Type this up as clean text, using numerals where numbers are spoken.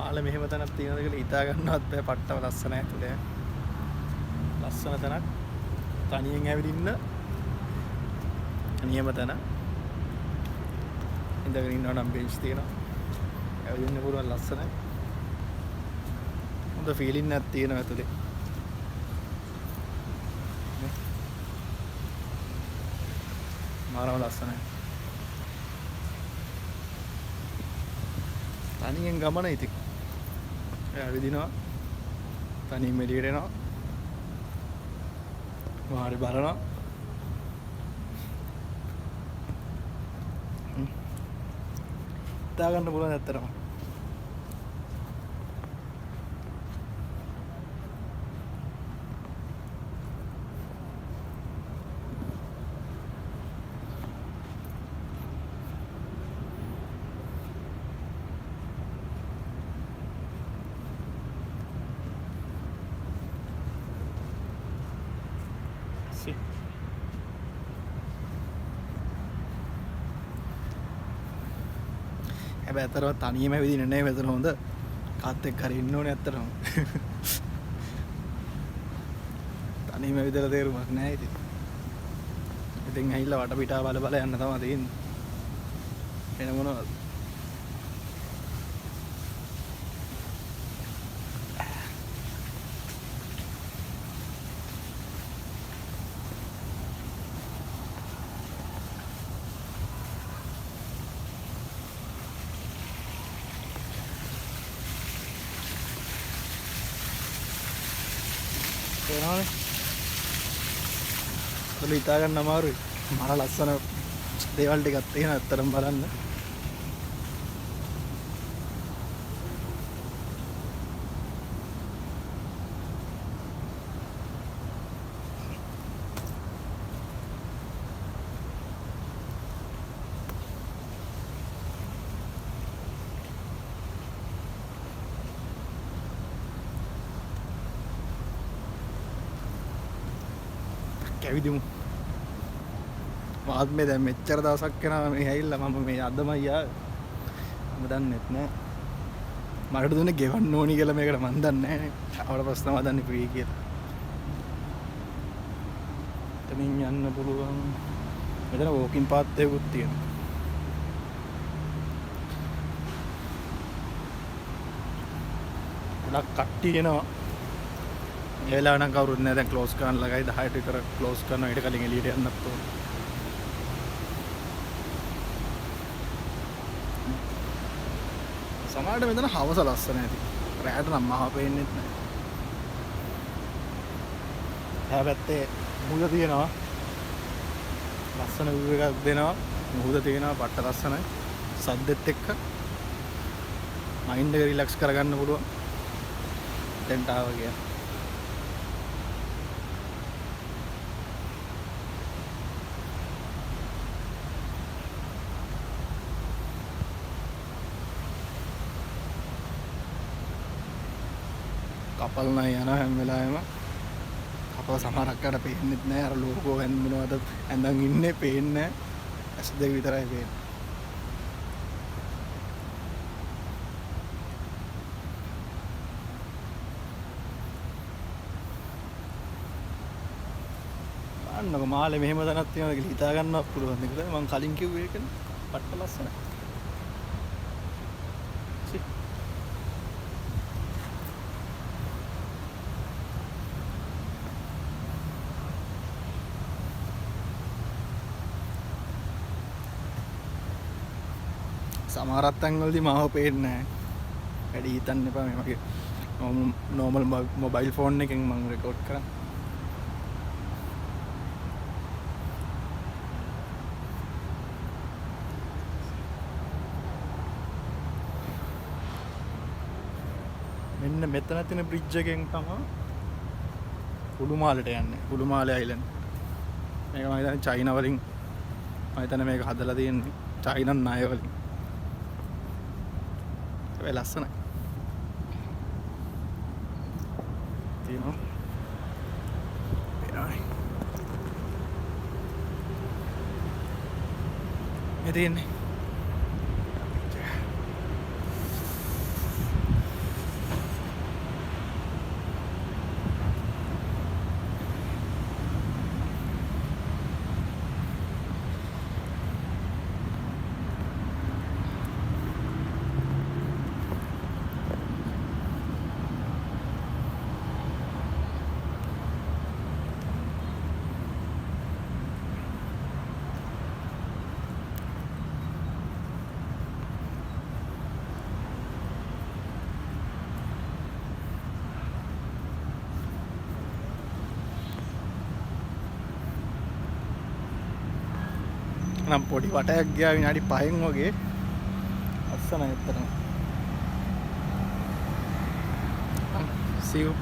මාළේ මෙහෙම තැනක් තියෙනවද කියලා හිතා ගන්නවත් බෑ. පට්ටව ලස්සනයි ඇතුලේ. ලස්සන තැනක්. තනියෙන් ඇවිදින්න නියම තැන. ඉඳගෙන ඉන්නවා නම් බෙන්ච් තියෙනවා. ඇවිදින්න පුළුවන් ලස්සනයි. හොඳ ෆීලිං එකක් තියෙනවා ඇතුලේ. මාරම ලස්සනයි. තනියෙන් ගමන ඉතින්. ඇවිදිනවා. තනියෙන් එළියට එනවා. මොහරි බලනවා. හිතා ගන්න පුළුවන් ඇත්තටම. See. හැබැයි ඇත්තටම තනියම ඇවිදින්න නේ මෙතන හොඳ. කාත් එක්ක හරි ඉන්න ඕනේ ඇත්තටම. තනියම ඇවිදලා තේරුමක් නෑ ඉතින්. ඉතින් ඇවිල්ලා වටපිටාව බල බල යන්න තමයි තියෙන්නේ. වෙන මොනවද? පේනවනේ. ඔතන හිතා ගන්න අමාරුයි. මර ලස්සන දේවල් ටිකක් තියෙනවා ඇත්තටම බලන්න. ඇවිදිමු. මාත් මේ දැන් මෙච්චර දවසක් වෙනවා මේ ඇවිල්ලා මම මේ අදමයි ආවේ. මම දන්නෙත් නෑ. මට දුන්නේ ගෙවන්න ඕනි කියලා මේකට මන් දන්නේ නෑනේ. ආවට පස්සේ තමයි දන්නේ ෆ්‍රී කියලා. එතනින් යන්න පුළුවන්. මෙතන වෝකින් පාත් එකකුත් තියෙනවා. ගොඩක් කට්ටිය එනවා. ඒ වෙලාව නම් කවුරුත් නෑ. දැන් ක්ලෝස් කරන්න ළඟයි 10ට විතර ක්ලෝස් කරනවා. ඊට කලින් එළියට යන්නත් ඕන. සමහරවිට මෙතන හවස ලස්සන ඇති. රැයට නම් මහා පේන්නෙත් නෑ. එහා පැත්තේ මුහුද තියෙනවා. ලස්සන view එකක් දෙනවා. මුහුද තියෙනවා පට්ට ලස්සනයි. සද්දෙත් එක්ක මයින්ඩ් එක රිලැක්ස් කරගන්න පුළුවන්. එතෙන්ට ආවා කියලා. කපල් නම් යනවා හැම වෙලාවෙම. කපල් සමහරක් අයට පේන්නෙත් නෑ. අර ලෝගෝ වෙන මොනවද ඇඳන් ඉන්නේ පේන්නේ නෑ. ඇස් දෙක විතරයි පේන්නේ. බලන්නකො මාලේ මෙහෙම තැනක් තියෙනවා කියලා හිතා ගන්නවත් පුළුවන් ද කියලා. මං කලින් කිව්වේ ඒකනේ. පට්ට ලස්සනයි. සමහරක් තැන්වලදී මාව පේන්නේ නැහැ. වැඩි හිතන්න එපා මේ මගේ නෝමල් මොබයිල් ෆෝන් එකෙන් මං රෙකෝඩ් කරන්නේ. මෙන්න මෙතන තියෙන බ්‍රිජ් එකෙන් තමයි කුළුමාලට යන්නේ. කුළුමාලේ අයිලන්ඩ්. මේක මම හිතන්නේ චයිනා වලින් මම හිතන්නේ මේක හදලා තියෙන්නේ චයිනා ණය වලින්. හැබැයි ලස්සනයි. තියෙනවා. පේනවනේ. මේ තියෙන්නේ. නම් පොඩි වටයක් ගියා විනාඩි 5න් වගේ. ලස්සනයි ඇත්තටම. See you.